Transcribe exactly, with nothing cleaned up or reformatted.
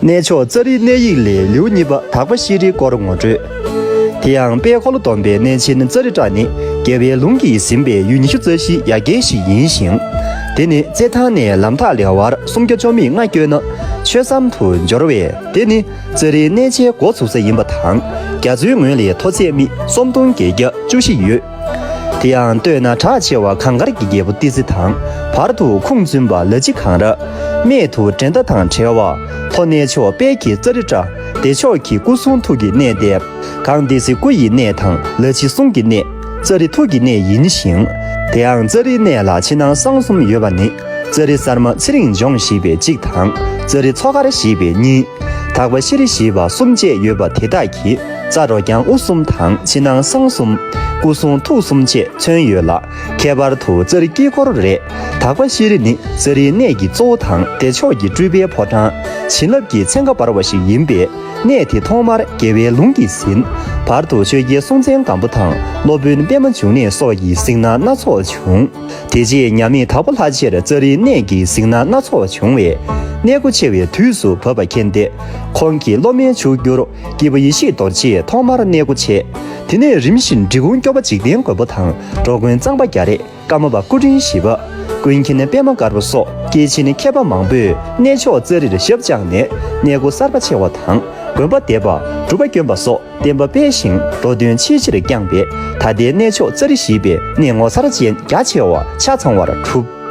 གནས་མཆོག་ཙཱ་རིའི་གནས་ཡིག་ལས་ལེའུ་གཉིས་པ་དག་པ་ཤྲཱི་སྐོར་ངོ་སྤྲོད། དེ་ཡང་དཔལ་འཁོར་ལོ་སྡོམ་པའི་གནས་ཆེན་ཙཱ་རི་ཏྲ་ནི་རྒྱལ་བའི་ལུང་གིས་ཟིན་པའི་ཡུལ་ཉི་ཤུ་རྩ་བཞིའི་ཡ་གྱལ་ཞིག་ཡིན་ཞིང་། དེ་ནི་རྩེད་ཐང་ནས་ལམ་ཐག་ལེ་བར་སུམ་བརྒྱ་བཅུ་མེད་ལྔ་བསྐྱོད་ན་ཆོས་ཟམ་དུ་འབྱོར་བས། དེ་ནི་ཙཱ་རིའི་གནས་ཆེན་འགོ་ཚུགས་ས་ཡིན་པ་དང་། རྒྱ་མཚོའི་ངོས་ལས་མཐོ་ཚད་མི་སུམ་སྟོང་བརྒྱད་བརྒྱ་བཅུ་བཞི་ཡོད། དེ་ཡང་སྟོད་ན་གྲགས་ཆེ་བ་གངས་དཀར་གྱི་རྒྱལ་པོ་ཏི་སེ་དང་། བར་དུ་ཁུངས་བཙུན་པ་ལ་ཕྱི་གངས་ར། སྨད་དུ་འགྲན་ཟླ་དང་བྲལ་བ། མཐོ་གནས་མཆོག་དཔལ་གྱི་ཙཱ་རི་ཏྲ། བདེ་མཆོག་གི་སྐུ་གསུང་ཐུགས་ཀྱི་གནས་ཏེ། གངས་ཏི་སེ་སྐུ་ཡི་གནས་དང་ལ་ཕྱི་གསུང་གི་གནས། ཙཱ་རི་ཐུགས་ཀྱི་གནས་ཡིན་ཞིང་། དེ་ཡང་ཙཱ་རིའི་གནས་ལ་ཕྱི་ནང་གསང་གསུམ་ཡོད་པ་ནི། ཙཱ་རི་གསར་མ་ཚེ་རིང་ལྗོངས་ཞེས་པའི་གཅིག་དང་། ཙཱ་རི་མཚོ་དཀར་ཞེས་པའི་གཉིས། དག་པ་ཤྲཱི་ཞེས་པ་གསུམ་བཅས་ཡོད་པ་དེ་དག་གི་རྩ་རོ་རྐྱང་དབུ་གསུམ་དང་ཕྱི་ནང་གསང་གསུམ། སྐུ་གསུང་ཐུགས་གསུམ་བཅས་མཚོན་ཡོད་ལ། ཁྱད་པར་དུ་ཙཱ་རི་དཀྱིལ་འཁོར་རེད། དག་པ་ཤྲཱི་ནི་ཙཱ་རིའི་གནས་ཀྱི་གཙོ་བོ་དང་བདེ་མཆོག་གི་སྤྲུལ་པའི་ཕོ་བྲང་། བྱིན་རླབས་ཀྱི་ཚན་ཁ་འབར་བ་ཞིག་ཡིན་པས། གནས་དེ་ཐོག་མར་རྒྱལ་བའི་ལུང་གིས་ཟིན། བར་དུ་ཆོས་རྒྱལ་སྲོང་བཙན་སྒམ་པོ་དང་སློབ་དཔོན་པད་མ་འབྱུང་གནས་སོགས་ཀྱི་གཟིགས་སྣང་སྣ་ཚོགས་བྱུང་། དེ་རྗེས་མཉམ་མེད་དྭགས་པོ་ལྷ་རྗེར་ཙཱ་རིའི་གནས་ཀྱི་གཟིགས་སྣང་སྣ་ཚོགས་བྱུང་བས། གནས་སྒོ་ཕྱེ་བའི་དུས་སུ་བབ་པ་མཁྱེན་ཏེ། ཁོང་གི་སློབ་མའི་མཇུག་གྱུར་སྐྱེས་བུ་ཡེ་ཤེས་རྡོ་རྗེས་ཐོག་མར་གནས་སྒོ་ཕྱེ། དེ་ནས་རིམ་བཞིན་འབྲི་གུང་སྐྱོབ་པ་འཇིག་རྟེན་མགོན་པོ་དང་འགྲོ་མགོན་གཙང་པ་རྒྱ་རས། ཀརྨ་པ་སྐུ་ཕྲེང་བཞི་པ། ཀུན་མཁྱེན་པད་མ་དཀར་པོ་སོགས་སྐྱེས་ཆེན་མཁས་པ་མང་པོས་གནས་མཆོག་ཙཱ་རིར་ཞབས་བཅངས་ནས་གནས་སྒོ་གསར་པ་ཕྱེ་བ་དང་། དགོན་པ་འདེབས་པ། སྒྲུབ་པ་བསྐྱོན་པ་སོགས་བསྟན་པ་སྤེལ་ཞིང་འགྲོ་དོན་ཆེས་ཆེར་བསྐྱངས་པས། ད་ལྟའི་གནས་མཆོག་ཙཱ་རི་ཞེས་པའི་གནས་ངོ་མཚར་ཅན་རྒྱ་ཆེ་བ་ཆ་ཚང་བར་གྲུབ།